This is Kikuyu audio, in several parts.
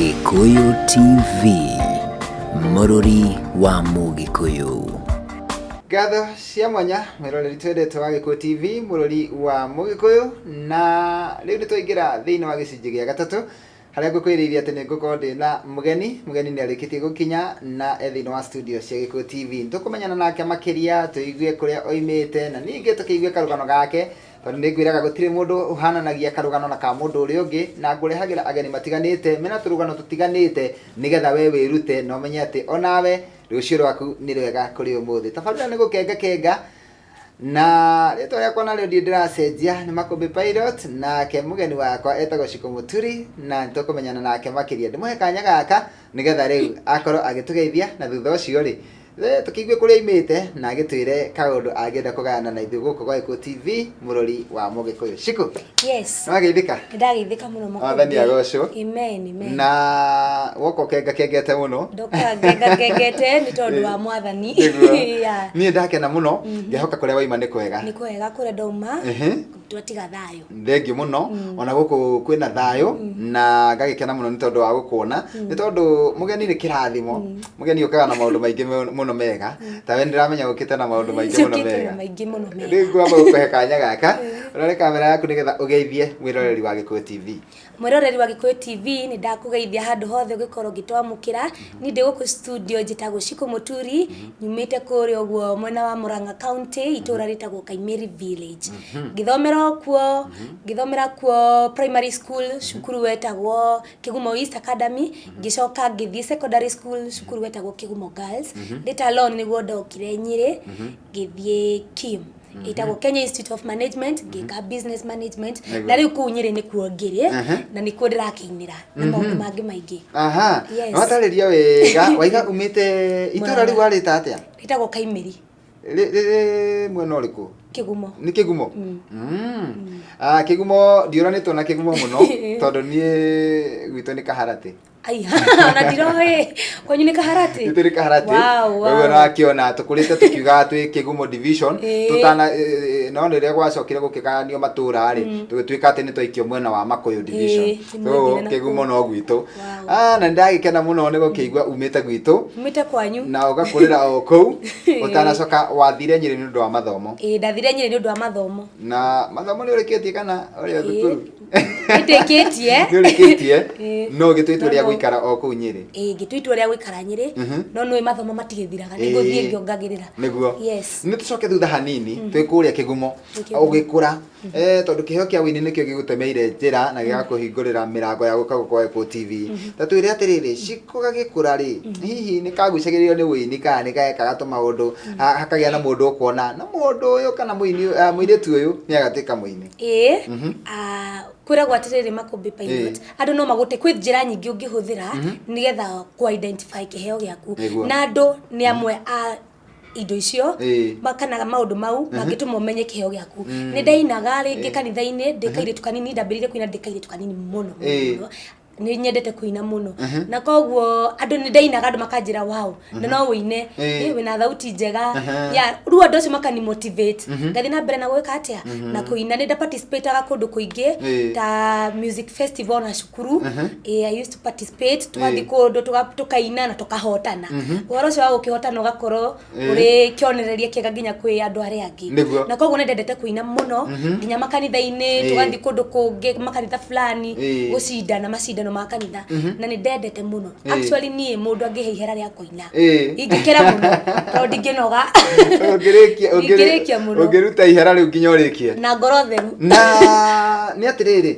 Gĩkũyũ TV, mũrũri wa Mũgĩkũyũ. Ngatho cia mwanya mwĩroreri twendete wa Gĩkũyũ TV, mũrũri wa Mũgĩkũyũ. Na rĩu nĩ twaingĩra thĩinĩ wa gĩcunjĩ gĩa gatatũ, harĩa ngũkwĩrĩire atĩ nĩ ngũkorwo ndĩ na mũgeni. Mũgeni nĩ arĩkĩtie gũkinya na e thĩinĩ wa studio cia Gĩkũyũ TV. Nĩ tũkũmenyana nake makĩria, tũigue kũrĩa oimĩte, na ningĩ tũkĩigue karũgano gake, tondũ nĩ ngwĩraga gũtirĩ mũndũ ũhananagia karũgano na ka mũndũ ũrĩa ũngĩ, na ngũrehagĩra ageni matiganĩte mena tũrũgano tũtiganĩte, nĩgetha we wĩrute na ũmenye atĩ onawe rũciũ rwaku nĩ rwega kũrĩ ũmũthĩ. Tabarĩra nĩ gũkenga kenga, na rĩtwa rĩakwa narĩo ndirĩ ndĩracenjia, nĩ Makũmbĩ Pilot. Nake mũgeni wakwa etagwo Shiko Mũturi, na nĩ tũkũmenyana nake makĩria. Ndĩmũhe kanya gaka nĩgetha rĩu akorwo agĩtũgeithia, na thutha ũcio rĩ, tũkĩigue kũrĩa aimĩte na agĩtwĩre kaũndũ angĩenda kũgayana na ithuĩ gũkũ gwa Gĩkũyũ TV, mũrori wa Mũgĩkũyũ. Shiko. Yes. Nĩ wageithĩka? Nĩ ndageithĩka mũno, Makũmbĩ. Mwathani agocwo. Amen, amen. Na woka ũkenga kengete mũno. Ndoka ngenga ngengete nĩ tondũ wa Mwathani. Nĩguo. Yeah. Niĩ ndakena mũno, ngehoka kũrĩa waima nĩ kwega. Nĩ kwega kũrĩa ndauma. Twatiga thayũ. Thengiũ mũno. Ona gũkũ kwĩna thayũ, na ngagĩkena mũno nĩ tondũ wa gũkuona, nĩ tondũ mũgeni nĩ kĩrathimo. Mũgeni ũkaga na maũndũ maingĩ mũno mega. Tawe nĩ ndĩramenya ũkĩte na maũndũ maingĩ mũno Njũkĩte na mega. maingĩ mũno mega. Rĩu ngwamba gũkũhe kanya gaka ũrore kamera yaku nĩgetha ũgeithie mwĩroreri wa Gĩkũyũ TV. Mwĩroreri wa Gĩkũyũ TV, nĩ ndakũgeithia handũ hothe ũngĩkorwo ũgĩtwamũkĩra. Niĩ ndĩ gũkũ studio, njĩtagwo Shiko Mũturi, nyumĩte kũrĩa ũguo mwena wa Murang'a County, itũra rĩtagwo Kaimĩri Village. Ngĩthomera o kuo, ngĩthomera kuo primary school, cukuru wetagwo Kĩgumo East Academy, ngĩcoka ngĩthiĩ secondary school, cukuru wetagwo Kĩgumo Girls. Later on nĩguo ndokire Nyĩrĩ, ngĩthiĩ KIM, ĩtagwo Kenya Institute of Management, ngĩka business management. Na rĩu kũu Nyĩrĩ nĩkuo ngĩrĩ, na nĩkuo ndĩrakĩinĩra na maũndũ mangĩ maingĩ. Aha. Yes. Watarĩria wega, waiga umĩte itũra rĩu warĩta atĩa? Rĩtagwo Kaimĩri. Rĩ mwena ũrĩkũ? Kĩgumo. Nĩ Kĩgumo. Ah, Kĩgumo, ndiũranĩtwo na Kĩgumo mũno, tondũ niĩ gwitũ nĩ Kaharatĩ. Aiya, ona ndiroĩ kwanyu nĩ Kaharatĩ. Gwitũ nĩ Kaharatĩ. Koguo nĩwakĩona tũkũrĩte tũkiugaga twĩ Kĩgumo Division. Tũtana no rĩrĩa gwacokire gũkĩgayanio matũra rĩ, tũgĩtuĩka atĩ nĩ twaikio mwena wa Makũyũ Division. Ĩĩ, So nĩmwendire na Kĩgumo kũu. no gwitũ. Ah, na nĩndagĩkena mũno nĩ gũkĩigua umĩte gwitũ. Umĩte kwanyu. Na ũgakũrĩra o kũu, ũtanacoka wathire Nyĩrĩ nĩ ũndũ wa mathomo. Ĩĩ, ndathire Nyĩrĩ nĩ ũndũ wa mathomo. Na mathomo nĩ ũrĩkĩtie kana ũrĩ o thukuru? Nĩndĩkĩtie. Nĩ ũrĩkĩtie? Ĩĩ. No ũgĩtua itua rĩa No, no. gũikara o kũu Nyĩrĩ? Ĩĩ, ngĩtua itua rĩa gũikara Nyĩrĩ, no nĩũĩ mathomo matigĩthiraga, nĩ ngũthiĩ ngĩongagĩrĩra. Nĩguo. Yes. Nĩ tũcoke thutha hanini, twĩ kũrĩa Kĩgumo. Twĩ Kĩgumo. Ũgĩkũra, tondũ kĩheo kĩa ũini nĩkĩo gĩgũtemeire njĩra na gĩgakũhingũrĩra mĩrango ya gũka gũkũ Gĩkũyũ TV. Ta twĩre atĩrĩrĩ, Shiko gagĩkũra rĩ, hihi nĩ kagucagĩrĩrio nĩ ũini kana nĩ gekaga tũmaũndũ hakagĩa na mũndũ ũkuona na mũndũ ũyũ kana mũini, mũirĩtu ũyũ nĩ agatuĩka mũini? Ĩĩ. Kwĩragwo atĩrĩrĩ, Makũmbĩ Pilot, andũ no magũte, kwĩ njĩra nyingĩ ũngĩhũthĩra nĩgetha kũ identify kĩheo gĩaku. Na andũ nĩ amwe a indo icio kana maũndũ mau mangĩtũma ũmenye kĩheo gĩaku. Nĩ ndainaga rĩngĩ kanitha-inĩ ndĩ kairĩtu kanini, ndambĩrĩirie kũina ndĩ kairĩtu kanini mũno mũno mũno. Nĩ nyendete kũina mũno, na koguo andũ, nĩ ndainaga, andũ makanjĩra, "Wow, na no ũine, wĩna thauti njega." Ya rĩu andũ acio makani motivate ngathiĩ na mbere na gwĩka atĩa, na kũina. Nĩ nda participate-aga kũndũ kũingĩ ta music festival na cukuru. I used to participate, tũgathiĩ kũndũ tũkaina na tũkahotana. Ũhoro ũcio wa gũkĩhotana ũgakorwo ũrĩ kĩonereria kĩega nginya kwĩ andũ arĩa angĩ. Na koguo nĩ ndendete kũina mũno, nginya makanitha-inĩ, tũgathiĩ kũndũ kũngĩ, makanitha fulani, gũcindana macindano ma kanitha, na nĩ ndendete mũno. Actually, niĩ mũndũ angĩhe ihera rĩa kũina, ingĩkĩra mũno tondũ ndingĩnoga. Ũngĩrĩkia Ingĩrĩkia mũno. Ũngĩruta ihera rĩu nginya ũrĩkie. Na ngoro theru. Na nĩ atĩrĩrĩ,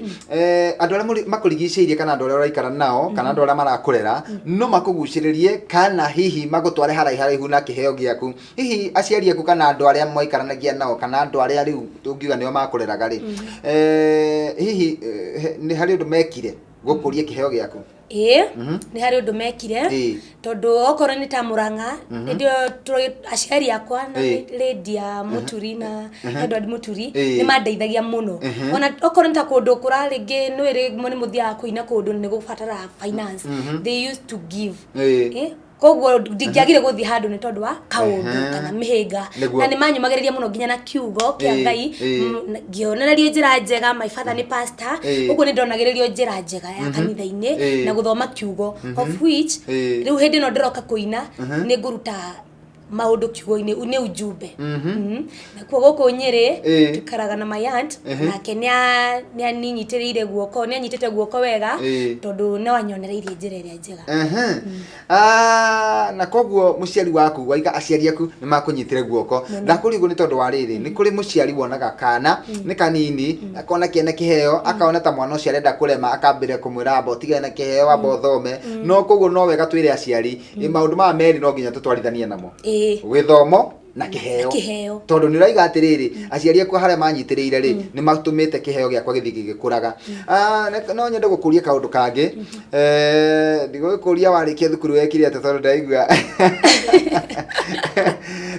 andũ arĩa makũrigicĩirie kana andũ arĩa ũraikara nao kana andũ arĩa marakũrera no makũgucĩrĩrie kana hihi magũtware haraihu haraihu na kĩheo gĩaku. Hihi aciari aku kana andũ arĩa mwaikaranagia nao kana andũ arĩa rĩu tũngiuga nĩo makũreraga rĩ, hihi nĩ harĩ ũndũ mekire gũkũria kĩheo gĩaku? Ĩĩ, nĩ harĩ ũndũ mekire, tondũ okorwo nĩ ta Mũrang'a, hĩndĩ ĩyo aciari akwa na Lydia Mũturi na Edward Mũturi nĩ mandeithagia mũno. Ona okorwo nĩ ta kũndũ kũra rĩngĩ nĩ rĩmwe nĩ mũthiaga kũina kũndũ nĩ gũbatara finance, they used to give. Koguo ndingĩagire gũthiĩ handũ nĩ tondũ wa kaũndũ kana mĩhĩnga. Na nĩ manyũmagĩrĩria mũno nginya na kiugo kĩa Ngai. Ngĩonererio njĩra njega, my father nĩ pastor, ũguo nĩ ndonagĩrĩrio njĩra njega ya kanitha-inĩ na gũthoma kiugo, of which rĩu hĩndĩ ĩno ndĩroka kũina nĩ ngũruta maũndũ kiugo-inĩ, nĩ ujumbe. Nakuo gũkũ Nyĩrĩ tũikaraga na my aunt, nake nĩ aninyitĩrĩire guoko, nĩ anyitĩte guoko wega tondũ no anyonereirie njĩra ĩrĩa njega. Ah, na koguo mũciari waku waiga aciari aku nĩ makũnyitire guoko. Ndakũria ũguo nĩ tondũ wa rĩrĩ, nĩ kũrĩ mũciari wonaga kana nĩ kanini, akona kena kĩheo, akona ta mwana ũcio arenda kũrema, akambĩrĩria kũmwĩra amba ũtigane na kĩheo, amba ũthome. No koguo no wega twĩre aciari, maũndũ maya merĩ no nginya tũtwarithanie namo, gĩthomo na kĩheo. Na kĩheo. Tondũ nĩ ũraiga atĩrĩrĩ, aciari aku harĩa manyitĩrĩire rĩ, nĩ matũmĩte kĩheo gĩakwa gĩthiĩ gĩgĩkũraga. Ah, no nyende gũkũria kaũndũ kangĩ. Ndigũgĩkũria warĩkia thukuru wekire atĩa, tondũ ndaigua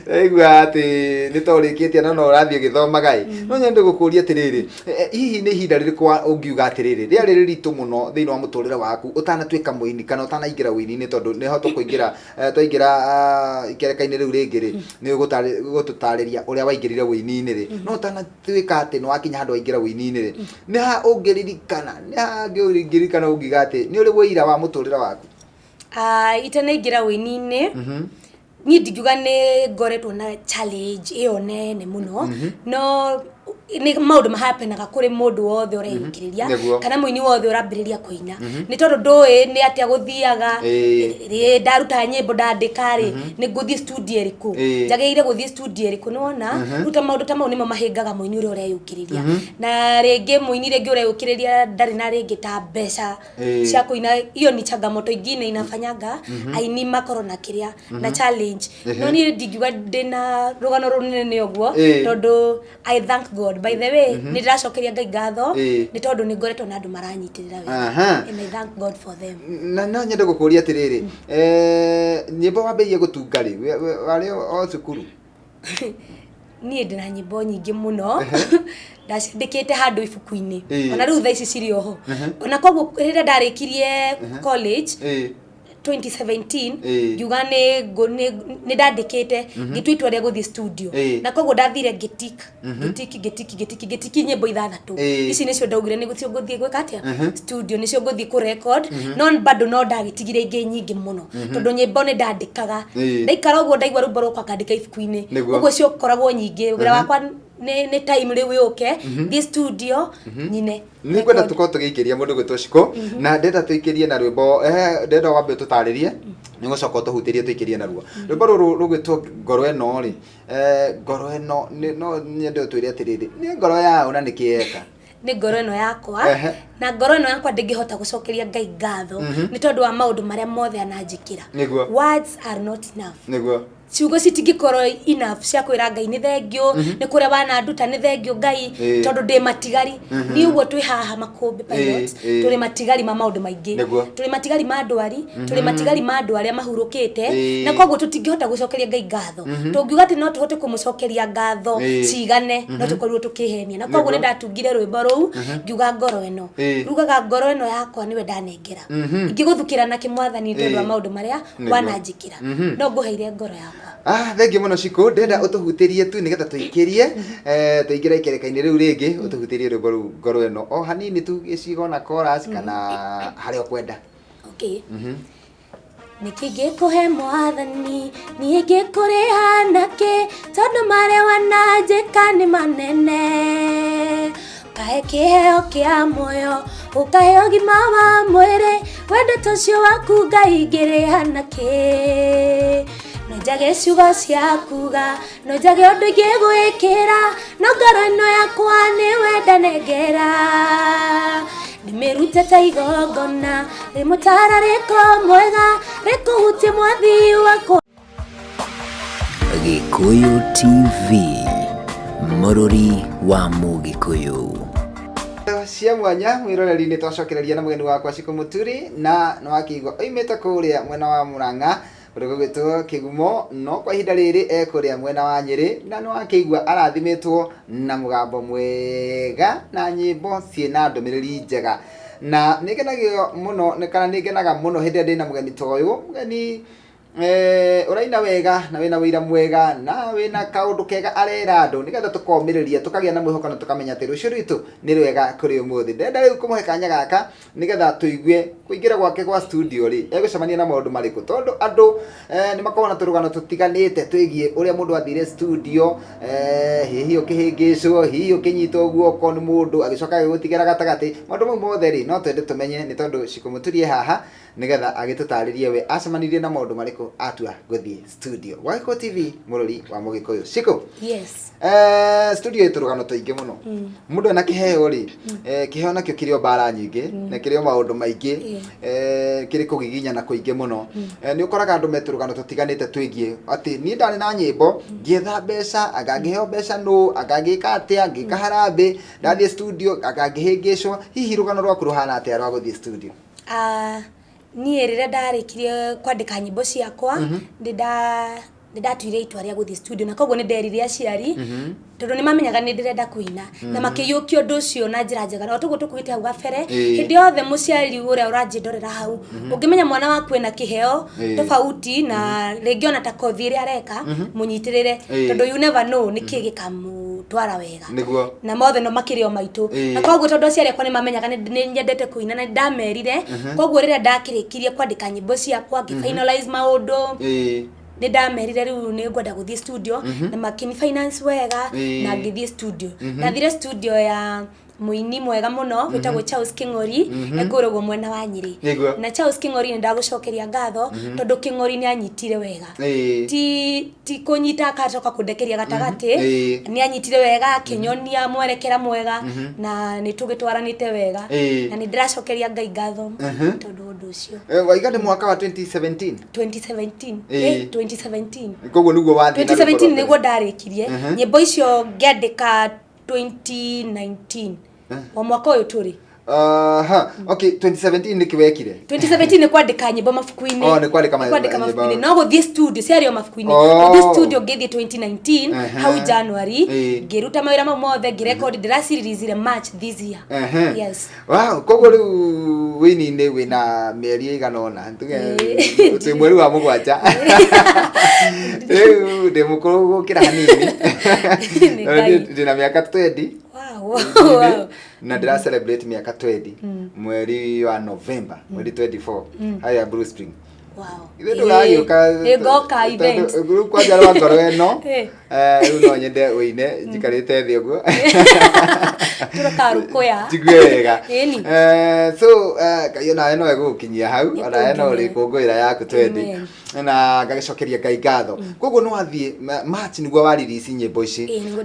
ndaigua atĩ nĩ ta ũrĩkĩtie no no ũrathiĩ ũgĩthomaga ĩ. No nyende gũkũria atĩrĩrĩ, hihi nĩ ihinda rĩrĩkũ ũngiuga atĩrĩrĩ rĩarĩ rĩritũ mũno thĩinĩ wa mũtũrĩre waku ũtanatuĩka mũini kana ũtanaingĩra ũini-inĩ, tondũ nĩho tũkũingĩra, twaingĩra ikereka-inĩ rĩu rĩngĩ rĩ, nĩ ũgũtũtarĩria ũrĩa waingĩrire ũini-inĩ rĩ. No ũtanatuĩka atĩ nĩ wakinya handũ waingĩra ũini-inĩ rĩ, nĩ ha ũngĩririkana, nĩ ha ũngĩririkana ũngiuga atĩ nĩ ũrĩ ũira wa mũtũrĩre waku? Ah, itanaingĩra ũini-inĩ, niĩ ndingiuga nĩ ngoretwo na challenge ĩyo nene mũno, no nĩ maũndũ mahapenaga kũrĩ mũndũ wothe ũreyũkĩrĩria kana mũini wothe ũrambĩrĩria kũina, nĩ tondũ ndũĩ nĩ atĩa gũthiaga. Rĩ ndaruta nyĩmbo ndandĩka rĩ, nĩ ngũthiĩ studio ĩrĩkũ? Njagĩrĩire gũthiĩ studio ĩrĩkũ? Nĩ wona rĩu ta maũndũ ta mau nĩmo mahĩngaga mũini ũrĩa ũreyũkĩrĩria. Na rĩngĩ mũini rĩngĩ ũreyũkĩrĩria ndarĩ na rĩngĩ ta mbeca cia kũina. Hiyo ni changamoto ingine inafanyanga aini makorwo na kĩrĩa na challenge. No niĩ ndingiuga ndĩna rũgano rũnene ũguo, tondũ I thank God. By the way, nĩ ndĩracokeria Ngai ngatho nĩ tondũ nĩ ngoretwo na andũ maranyitĩrĩra wega. And I thank God for them. Na no nyende gũkũria atĩrĩrĩ, nyĩmbo wambĩrĩirie gũtunga rĩ? Warĩ o cukuru? Niĩ ndĩna nyĩmbo nyingĩ mũno ndaciandĩkĩte handũ ibuku-inĩ. Ona rĩu thaa ici cirĩ oho. Ona koguo rĩrĩa ndarĩkirie college 2017, ngiuga nĩ ndandĩkĩte, ngĩtua itua rĩa gũthiĩ studio. Na koguo ndathire ngĩtik ngĩtiki ngĩtiki ngĩtiki ngĩtiki nyĩmbo ithathatũ. Ici nĩcio ndaugire nĩcio ngũthiĩ gwĩka atĩa studio, nĩcio ngũthiĩ kũ record. No bado no ndagĩtigire ingĩ nyingĩ mũno, tondũ nyĩmbo nĩ ndandĩkaga. Ndaikara ũguo ndaigua rwĩmbo rũkwa, ngandĩka ibuku-inĩ. Ũguo ciokoragwo nyingĩ. Wĩra wakwa nĩ time rĩu yũke thiĩ studio nyine. Nĩ ngwenda tũkorwo tũgĩikĩria mũndũ gwĩtwo Shiko, na ndenda tũikĩrie na rwĩmbo, ndenda wambe ũtũtarĩrie, nĩ gũcoka ũtũhutĩrie tũikĩrie naruo rwĩmbo rũrũ rũgwĩtwo Ngoro Ĩno rĩ. Ngoro Ĩno, no nyende ũtwĩre atĩrĩrĩ, nĩ ngoro yaũ na nĩkĩ yeka? Nĩ ngoro ĩno yakwa. Na ngoro ĩno yakwa ndĩngĩhota gũcokeria Ngai ngatho nĩ tondũ wa maũndũ marĩa mothe ananjĩkĩra. Words are not enough. Ciugo citingĩkorwo enough cia kwĩra Ngai nĩ thengiũ nĩ kũrĩa wananduta, nĩ thengiũ Ngai, tondũ ndĩ matigari. Niĩ ũguo twĩ haha Makũmbĩ Pilot, tũrĩ matigari ma maũndũ maingĩ. Tũrĩ matigari ma ndwari, tũrĩ matigari ma andũ arĩa mahurũkĩte. Na koguo tũtingĩhota gũcokeria Ngai ngatho. Tũngiuga atĩ no tũhote kũmũcokeria ngatho cigane, no tũkorirwo tũkĩhenia. Na koguo nĩ ndatungire rwĩmbo rũu ngiuga ngoro ĩno, rugaga ngoro ĩno yakwa nĩwe ndanengera, ingĩgũthukĩra nakĩ Mwathani nĩ tondũ wa maũndũ marĩa wananjĩkĩra, no ngũheire ngoro yakwa. Ah, thengiũ mũno Shiko, ndĩrenda ũtũhutĩrie tu nĩgetha tũikĩrie, tũingĩre ikereka-inĩ rĩu rĩngĩ, ũtũhutĩrie rwĩmbo rũu Ngoro Ĩno o hanini tu, gĩcigo na chorus kana harĩa ũkwenda. Okay. Nĩkĩ ngĩkũhe Mwathani, niĩ ngĩkũrĩha nakĩ, tondũ marĩa wananjĩka nĩ manene. Ũkahe kĩheo kĩa muoyo, ũkahe ũgima wa mwĩrĩ, wendo ta ũcio waku Ngai ngĩrĩha nakĩ? No njage ciugo cia kuga, no njage ũndũ ingĩgwĩkĩra, no ngoro ĩno yakwa nĩwe ndanengera. Ndĩmĩrute ta igongona rĩ mũtararĩko mwega, rĩkũhutie Mwathi wakwa. Gĩkũyũ TV, mũrũri wa Mũgĩkũyũ. Cia mwanya mwĩroreri, nĩ twacokereria na mũgeni wakwa Shiko Mũturi, na nĩ wakĩigua oimĩte kũrĩa mwena wa Mũrang'a kũrĩa gũgĩtwo Kĩgumo, no kwa ihinda rĩrĩ e kũrĩa mwena wa Nyĩrĩ, na nĩ wakĩigua arathimĩtwo na mũgambo mwega na nyĩmbo ciĩna ndũmĩrĩri njega. Na nĩ ngenagio mũno kana nĩ ngenaga mũno hĩndĩ ĩrĩa ndĩna mũgeni ta ũyũ, mũgeni Ũraina wega na wĩna wĩira mwega na wĩna kaũndũ kega arera andũ nĩgetha tũkomĩrĩria, tũkagĩa na mwĩhoko na tũkamenya atĩ rũciũ rwitũ nĩ rwega kũrĩ ũmũthĩ. Ndĩrenda rĩu kũmũhe kanya gaka nĩgetha tũigue kũingĩra gwake gwa studio rĩ, egũcemania na maũndũ marĩkũ, tondũ andũ nĩ makoragwo na tũrũgano tũtiganĩte twĩgiĩ ũrĩa mũndũ athire studio, hihi ũkĩhĩngĩcwo, hihi ũkĩnyitwo guoko nĩ mũndũ agĩcoka agĩgũtigĩra gatagatĩ. Maũndũ mau mothe rĩ, no twende tũmenye nĩ tondũ Shiko Mũturi e haha nĩgetha agĩtũtarĩrie we acemanirie na maũndũ marĩkũ atua gũthiĩ studio. Gwa Gĩkũyũ TV, mũrũri wa Mũgĩkũyũ. Shiko. Yes. Studio ĩ tũrũgano tũingĩ mũno. Mũndũ ena kĩheo rĩ, kĩheo nakĩo kĩrĩ o mbara nyingĩ na kĩrĩ o maũndũ maingĩ, kĩrĩ kũgiginyana kũingĩ mũno. Nĩ ũkoraga andũ me tũrũgano tũtiganĩte twĩgiĩ atĩ niĩ ndarĩ na nyĩmbo, ngĩetha mbeca, anga ngĩheo mbeca nũ, anga ngĩka atĩa, ngĩka harambĩ, ndathiĩ studio, anga ngĩhĩngĩcwo. Hihi rũgano rwaku rũhana atĩa rwa gũthiĩ studio? Niĩ rĩrĩa ndarĩkirie kwandĩka nyĩmbo ciakwa, nĩ ndatuire itua rĩa gũthiĩ studio, na koguo nĩ nderire aciari, tondũ nĩ mamenyaga nĩ ndĩrenda kũina, na makĩiyũkia ũndũ ũcio na njĩra njega. Na o toguo tũkugĩte hau gabere, hĩndĩ yothe mũciari ũrĩa ũranjĩndorera hau, ũngĩmenya mwana waku ena kĩheo tofauti na rĩngĩ ona ta kothi ĩrĩa areka, mũnyitĩrĩre, tondũ you never know nĩkĩ gĩkamũtwara wega. Na mothe no makĩrĩ o maitũ. Na koguo tondũ aciari akwa nĩ mamenyaga nĩ nyendete kũina, na nĩ ndamerire, koguo rĩrĩa ndakĩrĩkirie kwandĩka nyĩmbo ciakwa, ngĩ finalize maũndũ, nĩ ndamerire rĩu nĩ ngwenda gũthiĩ studio, na makĩni finance wega, na ngĩthiĩ studio. Ndathire studio ya mũini mwega mũno wĩtagwo Charles Kĩng'ori, ekũrĩa ũguo mwena wa Nyĩrĩ. Na Charles Kĩng'ori nĩ ndagũcokeria ngatho, tondũ Kĩng'ori nĩ anyitire wega. Ti kũnyita akacoka kũndekeria gatagatĩ, nĩ anyitire wega, akĩnyonia mwerekera mwega, na nĩ tũgĩtwaranĩte wega. Na nĩ ndĩracokeria Ngai ngatho tondũ wa ũndũ ũcio. Waiga nĩ mwaka wa 2017? 2017. 2017. Koguo nĩguo wathiĩ na rwĩmbo 2017 rwa mbere. Nĩguo ndarĩkirie nyĩmbo icio, ngĩandĩka 2019, o mwaka ũyũ tũrĩ. Aha, okay, 2017 nĩkĩ wekire? 2017 nĩ kwandĩka nyĩmbo mabuku-inĩ. Oh, nĩ kwandĩka Nĩ kwandĩka nyĩmbo. Mabuku-inĩ, no gũthiĩ studio ciarĩ o mabuku-inĩ. Gũthiĩ studio ngĩthiĩ 2019, hau January, ngĩruta mawĩra mau mothe, ngĩrecord, ndĩracireleasire March this year. Yes. Wow, koguo rĩu wĩini-inĩ wĩna mĩeri ĩigana ũna, tuge twĩ mweri wa 7, rĩu ndĩ mũkũrũ gũkĩra hanini. Nĩ Ngai. Ndĩna mĩaka 20 na ndĩra celebrate mĩaka 20 mweri wa November, mweri 24, harĩa Blue Spring. Ithuĩ ndũgagĩũka. Ĩ, ngoka event. Tondũ rĩu kwanja rwa ngoro ĩno, rĩu no nyende ũine njikarĩte thĩ ũguo. Tũkarũkũya. Njigue wega. Ĩni. So Ngai onawe no egũgũkinyia hau, onawe no ũrĩkũngũĩra yaku 20. Amen. Na ngagĩcokeria Ngai ngatho. Koguo nĩ wathiĩ March nĩguo wa release nyĩmbo ici. Ĩĩ, nĩguo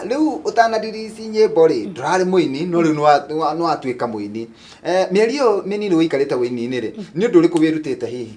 Rĩu ũtana release nyĩmbo rĩ, ndũrarĩ mũini, no rĩu nĩ watuĩka mũini. Mĩeri ĩyo mĩnini ũikarĩte ũini-inĩ rĩ, nĩ ũndũ ũrĩkũ wĩrutĩte hihi?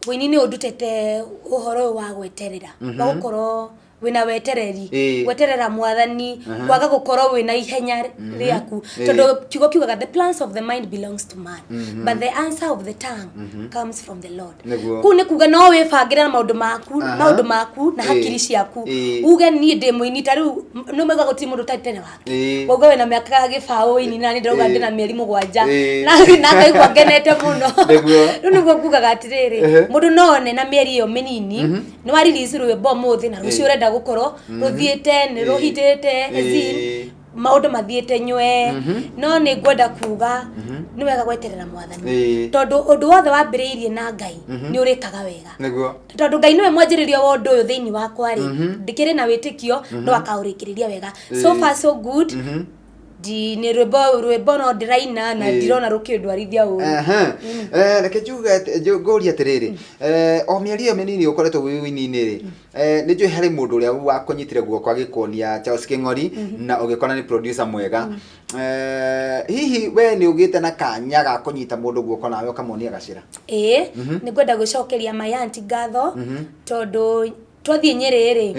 Ũini nĩ ũndutĩte ũhoro ũyũ wa gweterera, wa gũkorwo wĩna wetereri, gweterera mwathani, kwaga gũkorwo wĩna ihenya rĩaku, tondũ kiugo kiugaga, "The plans of the mind belongs to man, but the answer of the tongue comes from the Lord." Kũu nĩ kuga no wĩbangĩre na maũndũ maku, maũndũ maku na hakiri ciaku, uge niĩ ndĩ mũini. Ta rĩu nĩ mauga gũtirĩ mũndũ ũtarĩ tene wake. Wauga wĩna mĩaka 20 ũini, na niĩ ndĩrauga ndĩna mĩeri 7 na ngaigua ngenete mũno. Rĩu nĩguo ngugaga atĩrĩrĩ, mũndũ no one na mĩeri ĩyo mĩnini nĩ wa release rwĩmbo ũmũthĩ, na rũciũ ũrenda gũkorwo rũthiĩte nĩ rũhitĩte, as in, maũndũ mathiĩte nywe. No nĩ ngwenda kuga nĩ wega gweterera mwathani, tondũ ũndũ wothe wambĩrĩirie na Ngai nĩ ũrĩkaga wega, tondũ Ngai nĩwe mwanjĩrĩria wa ũndũ ũyũ thĩinĩ wakwa rĩ, ndĩkĩrĩ na wĩtĩkio no akaũrĩkĩrĩria wega. So far so good. Ndi nĩ rwĩmbo no ndĩraina na ndirona rũkĩndwarithia ũru. Aha. Reke njuge ngũrie atĩrĩrĩ, o mĩeri ĩyo mĩnini ũkoretwo wĩ ũini-inĩ rĩ, nĩ njũĩ harĩ mũndũ ũrĩa wakũnyitire guoko agĩkuonia Charles Kĩng'ori, na ũgĩkora nĩ producer mwega. Hihi we nĩ ũgĩte na kanya ga kũnyita mũndũ guoko nawe ũkamuonia gacĩra? Ĩĩ, nĩ ngwenda gũcokeria my aunty ngatho, tondũ twathiĩ Nyĩrĩ rĩ,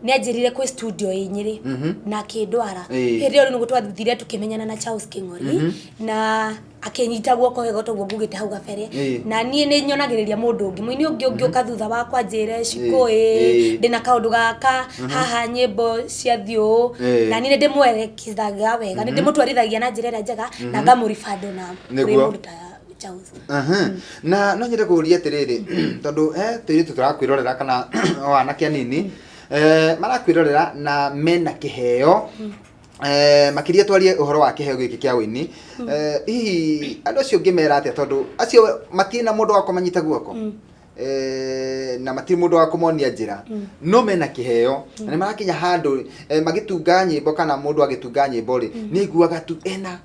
nĩ anjĩrire kwĩ studio ĩ Nyĩrĩ na akĩndwara. Hĩndĩ ĩyo rĩu nĩguo twathire tũkĩmenyana na Charles Kĩng'ori, na akĩnyita guoko wega toguo ngugĩte hau gabere. Na niĩ nĩ nyonagĩrĩria mũndũ ũngĩ, mũini ũngĩ ũngĩũka thutha wakwa njĩre, "Shiko, ĩ ndĩna kaũndũ gaka haha, nyĩmbo ciathiĩ ũũ," na niĩ nĩ ndĩmwerekithagia wega, nĩ ndĩmũtwarithagia na njĩra ĩrĩa njega na ngamũribando na kũrĩ mũndũ ta Charles. Aha. Na no nyende kũũria atĩrĩrĩ, tondũ he tũirĩtu tũrakwĩrorera kana o anake anini marakwĩrorera na mena kĩheo, makĩria twarie ũhoro wa kĩheo gĩkĩ kĩa ũini. Hihi andũ acio ũngĩmera atĩa, tondũ acio matirĩ na mũndũ wa kũmanyita guoko na matirĩ mũndũ wa kũmonia njĩra, no mena kĩheo na nĩ marakinya handũ magĩtunga nyĩmbo, kana mũndũ agĩtunga nyĩmbo rĩ, nĩ aiguaga tu ena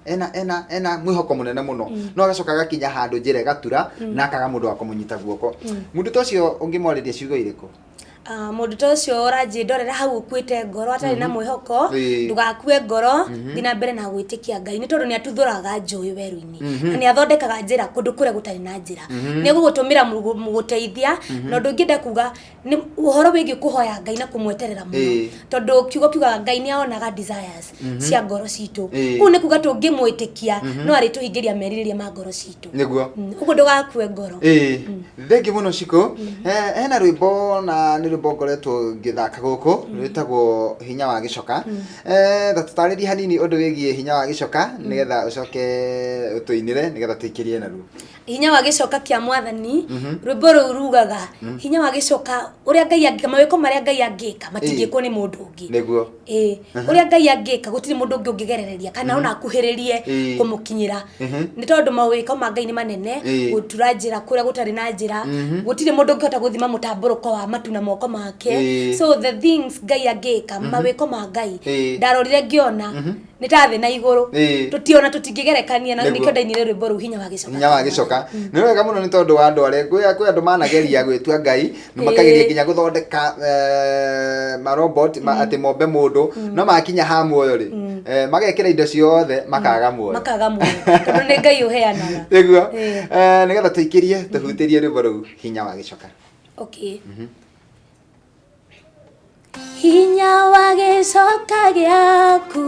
mwĩhoko mũnene mũno, no agacoka agakinya handũ njĩra ĩgatura na akaga mũndũ wa kũmũnyita guoko. Mũndũ ta ũcio ũngĩmwarĩria ciugo irĩkũ? Ah, mũndũ ta ũcio ũranjĩndorera hau ũkuĩte ngoro, atarĩ na mwĩhoko, ndũgakue ngoro, thiĩ na mbere na gwĩtĩkia Ngai, nĩ tondũ nĩ atuthũraga njũĩ werũ-inĩ na nĩ athondekaga njĩra kũndũ kũrĩa gũtarĩ na njĩra. Nĩ egũgũtũmĩra mũgũteithia. Na ũndũ ũngĩ kuga nĩ ũhoro wĩgiĩ kũhoya Ngai na kũmweterera mũno, tondũ kiugo kiugaga Ngai nĩ onaga desires cia ngoro citũ. Kũu nĩ kuga tũngĩmwĩtĩkia no arĩtũhingĩria merirĩria ma ngoro citũ. Ũguo ndũgakue ngoro. Ĩĩ, thengiũ mũno, Shiko. Hena rwĩmbo, na nĩ rwĩmbo ngoretwo ngĩthaka gũkũ, rwĩtagwo Hinya wa Gĩcoka. Ta tũtarĩrie hanini ũndũ wĩgiĩ Hinya wa Gĩcoka, nĩgetha ũcoke ũtũinĩre, nĩgetha tũikĩrie naruo. Hinya wa Gĩcoka kĩa Mwathani, rwĩmbo rũu rugaga hinya wa gĩcoka, ũrĩa Ngai angĩka, mawĩko marĩa Ngai angĩka matingĩkwo nĩ mũndũ ũngĩ. Ĩĩ, ũrĩa Ngai angĩka gũtirĩ mũndũ ũngĩ ũngĩgerereria kana ona akuhĩrĩrie kũmũkinyĩra, nĩ tondũ mawĩko ma Ngai nĩ manene. Gũtura njĩra kũrĩa gũtarĩ na njĩra, gũtirĩ mũndũ ũngĩhota gũthima mũtambũrũko wa matu na moko make. So the things Ngai angĩka, mawĩko ma Ngai, ndarorire ngĩona nĩ ta thĩ na igũrũ. Tũtiona, tũtingĩgerekania na nĩkĩo ndainire rwĩmbo rũu, Hinya wa Gĩcoka. Hinya wa Gĩcoka nĩ wega mũno, nĩ tondũ wa andũ arĩa kwĩ andũ manageria gwĩtua Ngai na makageria nginya gũthondeka marobot atĩ mombe mũndũ, no makinya ha muoyo rĩ, magekĩra indo ciothe makaga muoyo. Makaga muoyo, tondũ nĩ Ngai ũheanaga. Nĩguo. Nĩgetha tũikĩrie, tũhutĩrie rwĩmbo rũu, Hinya wa Gĩcoka. Okay. Hinya wa gĩcoka gĩaku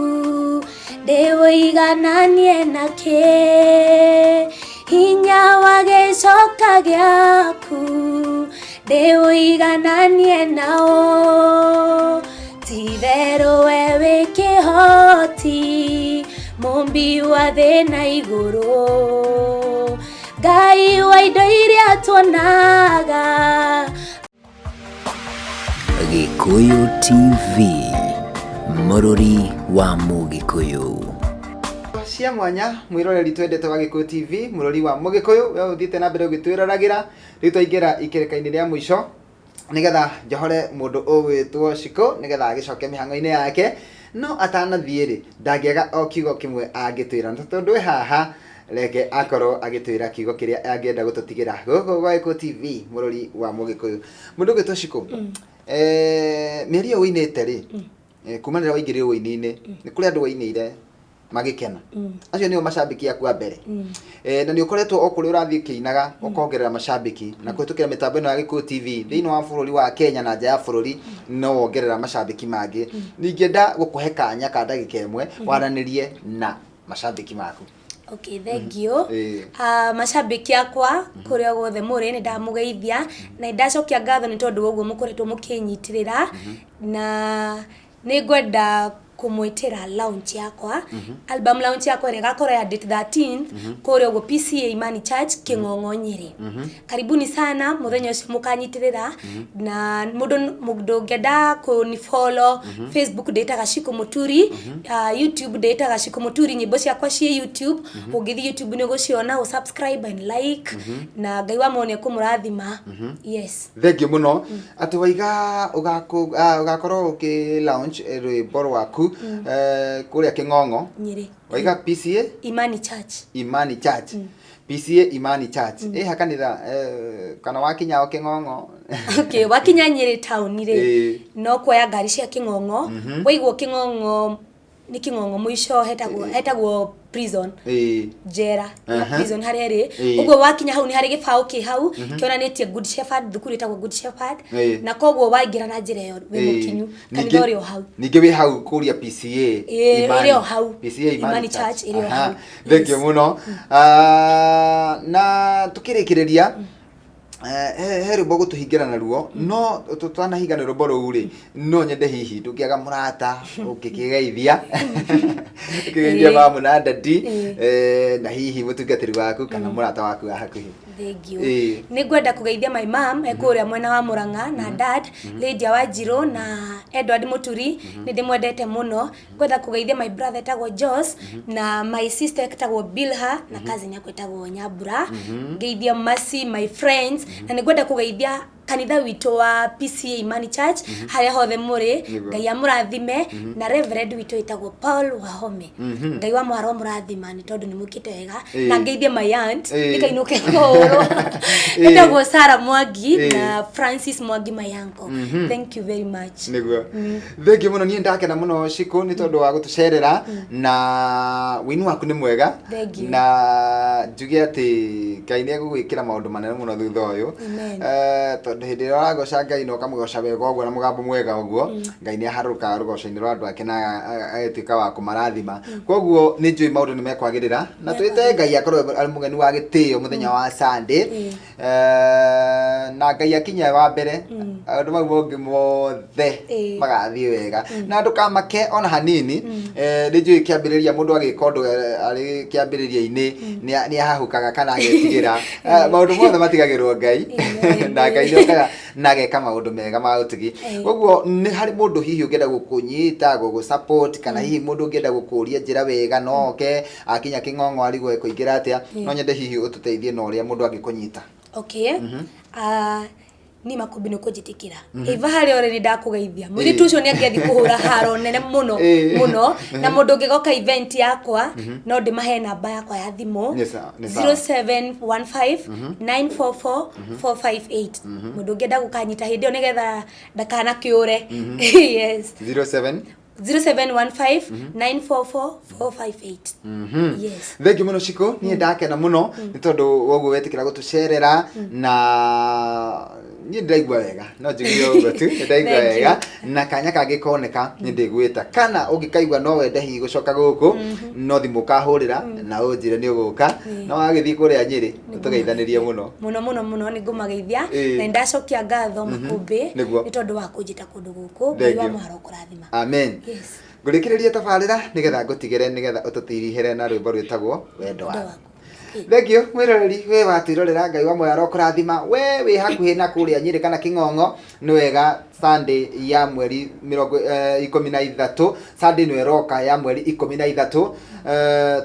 ndĩwũigananie nakĩ? Hinya wa gĩcoka gĩaku ndĩwũigananie nao? Titherũ we wĩ kĩhoti, mũmbi wa thĩ na igũrũ, Ngai wa indo iria tuonaga. Gĩkũyũ TV, mũrũri wa Mũgĩkũyũ. Cia mwanya, mwĩroreri twendete wa Gĩkũyũ TV, mũrori wa Mũgĩkũyũ, we ũthiĩte na mbere ũgĩtwĩroragĩra. Rĩu twaingĩra ikereka-inĩ rĩa mũico, nĩgetha njohore mũndũ ũgwĩtwo Shiko, nĩgetha agĩcoke mĩhang'o-inĩ yake. No atanathiĩ rĩ, ndangĩaga o kiugo kĩmwe angĩtwĩra, na tondũ e haha, reke akorwo agĩtwĩra kiugo kĩrĩa angĩenda gũtũtigĩra gũkũ gwa Gĩkũyũ TV, mũrori wa Mũgĩkũyũ. Mũndũ ũgwĩtwo Shiko, mĩeri ĩyo ũinĩte rĩ, kuma rĩrĩa waingĩrire ũini-inĩ, nĩ kũrĩ andũ wainĩire magĩkena, acio nĩo macambĩki aku a mbere. Na nĩ ũkoretwo o kũrĩa ũrathiĩ ũkĩinaga ũkongerera macambĩki na kũhĩtũkĩra mĩtambo ĩno ya Gĩkũyũ TV thĩinĩ wa bũrũri wa Kenya na nja ya bũrũri, no wongerera macambĩki mangĩ. Ningĩenda gũkũhe kanya ka ndagĩka ĩmwe waranĩrie na macambĩki maku. Okay, thank you. Macambĩki akwa kũrĩa guothe mũrĩ, nĩ ndamũgeithia na nĩ ndacokia ngatho nĩ tondũ wa ũguo mũkoretwo mũkĩnyitĩrĩra, na nĩ ngwenda kũmwĩtĩra launch yakwa, album launch yakwa ĩrĩa ĩgakorwo ya date 13th kũrĩa ũguo PCA Imani Church, Kĩng'ong'o, Nyĩrĩ. Karibuni sana mũthenya ũcio mũkanyitĩrĩra. Na mũndũ ũngĩenda kũni follow Facebook, ndĩtaga Shiko Mũturi, YouTube ndĩtaga Shiko Mũturi. Nyĩmbo ciakwa ciĩ YouTube, ũngĩthiĩ YouTube nĩ ũgũciona, ũ subscribe and like, na Ngai wa muoyo nĩ ekũmũrathima. Yes. Thengiũ mũno. Atĩ waiga ũgakorwo ũkĩ launch rwĩmbo rwaku kũrĩa Kĩng'ong'o. Nyĩrĩ. Waiga PCA Imani Church. Imani Church, PCA Imani Church ĩ ha kanitha, kana wakinya o Kĩng'ong'o? Okay, wakinya Nyĩrĩ taũni rĩ, no kuoya ngari cia Kĩng'ong'o. Waigwo Kĩng'ong'o, nĩ Kĩng'ong'o mũico, hetagwo prison, njera ya prison harĩa ĩrĩ. Ũguo wakinya hau nĩ harĩ gĩbaũ kĩ hau kĩonanĩtie Good Shepherd, thukuru ĩtagwo Good Shepherd, na koguo waingĩra na njĩra ĩyo wĩ mũkinyu, kanitha ũrĩ o hau. Ningĩ wĩ hau kũria PCA Imani. Ĩrĩ o hau. PCA Imani Imani Church ĩrĩ o hau. Thank you Yes. mũno. Na tukĩrĩkĩrĩria, He rwĩmbo gũtũhingĩra naruo, no tũtanahinga na rwĩmbo rũu rĩ, no nyende hihi ndũngĩaga mũrata ũngĩkĩgeithia ũkĩgeithia mamu na dadi, na hihi mũtungatĩri waku kana mũrata waku wa hakuhĩ. Thank you. Nĩ ngwenda kũgeithia my mom e kũrĩa mwena wa Murang'a na dad Lydia Wanjirũ na Edward Mũturi, nĩ ndĩmwendete mũno. Ngwenda kũgeithia my brother etagwo Jos na my sister etagwo Bilha na cousin yakwa etagwo Nyambura. Ngeithia Mercy, my friends, na nĩ ngwenda kũgeithia kanitha witũ wa PCA Imani Church harĩa hothe mũrĩ. Ngai amũrathime, na reverend witũ wĩtagwo Paul Wahome. Ngai wa mwaro mũrathima nĩ tondũ nĩ mwĩkĩte wega. Na ngeithie my aunt ĩkainũke kũhũrwo, ĩtagwo Sarah Mwangi na Francis Mwangi, my uncle. Thank you very much. Nĩguo, thengiũ mũno. Niĩ ndakena mũno, Shiko, nĩ tondũ wa gũtũcerera, na wĩini waku nĩ mwega. Thank you. Na njuge atĩ Ngai nĩ egũgwĩkĩra maũndũ manene mũno thutha ũyũ. Amen. Tondũ hĩndĩ ĩrĩa ũragoca Ngai na ũkamũgoca wega ũguo na mũgambo mwega ũguo, Ngai nĩ aharũrũkaga rũgoco-inĩ rwa andũ ake na agatuĩka wa kũmarathima. Koguo nĩ njũĩ maũndũ nĩ mekwagĩrĩra, na twĩte Ngai akorwo arĩ mũgeni wa gĩtĩo mũthenya wa Sunday. Na Ngai akinya wa mbere, maũndũ mau mangĩ mothe magathiĩ wega. Na ndũkamake ona hanini. Nĩ njũĩ kĩambĩrĩria mũndũ agĩka ũndũ, arĩ kĩambĩrĩria-inĩ nĩ ahahũkaga kana agetigĩra. Maũndũ mothe matigagĩrwo Ngai, na Ngai nĩ okaga na ageka maũndũ mega ma ũtugi. Koguo nĩ harĩ mũndũ hihi ũngĩenda gũkũnyita, gũgũ support, kana hihi mũndũ ũngĩenda gũkũria njĩra wega, no oke akinya Kĩng'ong'o arigwo ekũingĩra atĩa, no nyende hihi ũtũteithie na ũrĩa mũndũ angĩkũnyita. Okay. Ah, niĩ Makũmbĩ nĩ ũkũnjĩtĩkĩra ĩva harĩa ũrĩ, nĩ ndakũgeithia. Mũirĩtu ũcio nĩ angĩathiĩ kũhũra haro nene mũno mũno. Na mũndũ ũngĩgoka event yakwa, no ndĩmahe namba yakwa ya thimũ. Nĩ sawa, nĩ sawa. 0715 944 458. Mũndũ ũngĩenda gũkanyita hĩndĩ ĩyo nĩgetha ndakanakĩũre, yes. 07 0715 944 458, yes. Thengiũ mũno, Shiko. Niĩ ndakena mũno nĩ tondũ woguo wetĩkĩra gũtũcerera, na niĩ ndĩraigua wega, no njugire ũguo tu, nĩ ndaigua Thank you. wega. Na kanya kangĩ koneka nĩ ndĩgwĩta, kana ũngĩkaigua no wende hihi gũcoka gũkũ, no thimũ ũkahũrĩra na ũnjĩre nĩ ũgũka. No wagĩthiĩ kũrĩa Nyĩrĩ, tũgeithanĩrie mũno. Mũno mũno mũno, nĩ ngũmageithia. Na nĩ ndacokia ngatho, Makũmbĩ, nĩ tondũ wa kũnjĩta kũndũ gũkũ. Ngai Thank wa you. mũharo kũrathima. Amen. Yes. Ngũrĩkĩrĩria tabarĩra nĩgetha ngũtigĩre, nĩgetha ũtũtirihĩre na rwĩmbo rwĩtagwo Wendo Wendo Waku. Waku. Thengiũ mwĩroreri we watwĩrorera. Ngai wa muoyo arokũrathima we wĩ hakuhĩ na kũrĩa Nyĩrĩ kana Kĩng'ong'o. Nĩ wega, Sunday ya mweri mĩrongo 13, Sunday ĩno ĩroka ya mweri 13,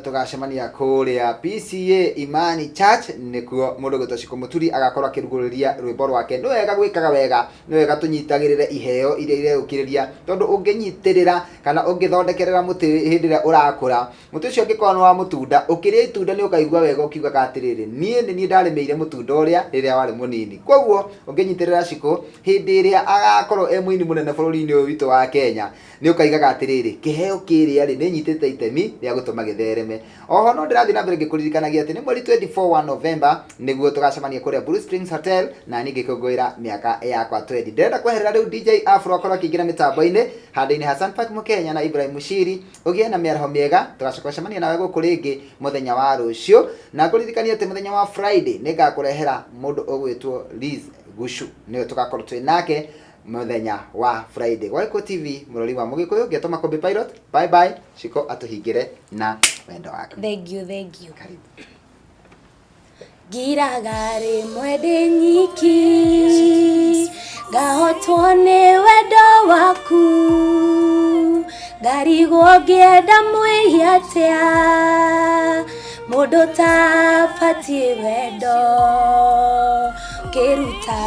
tũgacemania kũrĩa PCA Imani Church. Nĩkuo mũndũ gwĩtwo Shiko Mũturi agakorwo akĩrugũrĩria rwĩmbo rwake. Nĩ wega gwĩkaga wega, nĩ wega tũnyitagĩrĩre iheo iria ireũkĩrĩria, tondũ ũngĩnyitĩrĩra kana ũngĩthondekerera mũtĩ hĩndĩ ĩrĩa ũrakũra, mũtĩ ũcio ũngĩkorwo nĩ wa mũtunda, ũkĩrĩa itunda nĩ ũkaigua wega ũkiugaga atĩrĩrĩ, niĩ nĩ niĩ ndarĩmĩire mũtunda ũrĩa rĩrĩa warĩ mũnini. Koguo ũngĩnyitĩrĩra Shiko hĩndĩ ĩrĩa agakorwo e mũini mũnene bũrũri-inĩ ũyũ witũ wa Kenya, nĩ ũkaigaga atĩrĩrĩ, kĩheo kĩrĩa rĩ, nĩ nyitĩte itemi rĩa gũtũma gĩthereme. Oho no ndĩrathiĩ na mbere ngĩkũririkanagia atĩ nĩ mweri 24 wa November nĩguo tũgacemania kũrĩa Blue Springs Hotel na niĩ ngĩkũngũĩra mĩaka yakwa 20. Ndĩrenda kweherera rĩu DJ Afro akorwo akĩingĩra mĩtambo-inĩ handũ-inĩ Hassan Park Mũkenya na Ibrahim Mushiri. Ũgĩe na mĩaraho mĩega, tũgacoka gũcemania nawe gũkũ rĩngĩ mũthenya wa rũciũ. Na ngũririkanie atĩ mũthenya wa Friday nĩ ngakũrehera mũndũ ũgwĩtwo Liz Gucu, nĩwe tũgakorwo twĩ nake mũthenya wa Friday. Gwa Gĩkũyũ TV, mũrori wa Mũgĩkũyũ, ngetwo Makũmbĩ Pilot. Bye bye. Shiko atũhingĩre na Wendo Waku. Thank you, thank you. Karibu. Ngiraga rĩmwe ndĩ nyiki, ngahotwo nĩ wendo waku, ngarigwo ngĩenda mwĩhia atĩa, mũndũ tabatiĩ wendo, kĩruta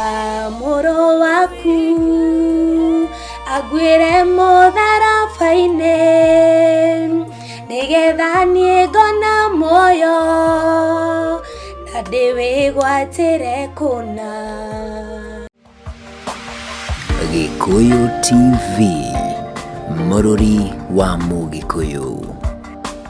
mũrũ waku aguĩre mũtharaba-inĩ, nĩgetha niĩ ngona muoyo na ndĩwĩgwatĩre kũna. Gĩkũyũ TV, mũrũri wa Mũgĩkũyũ.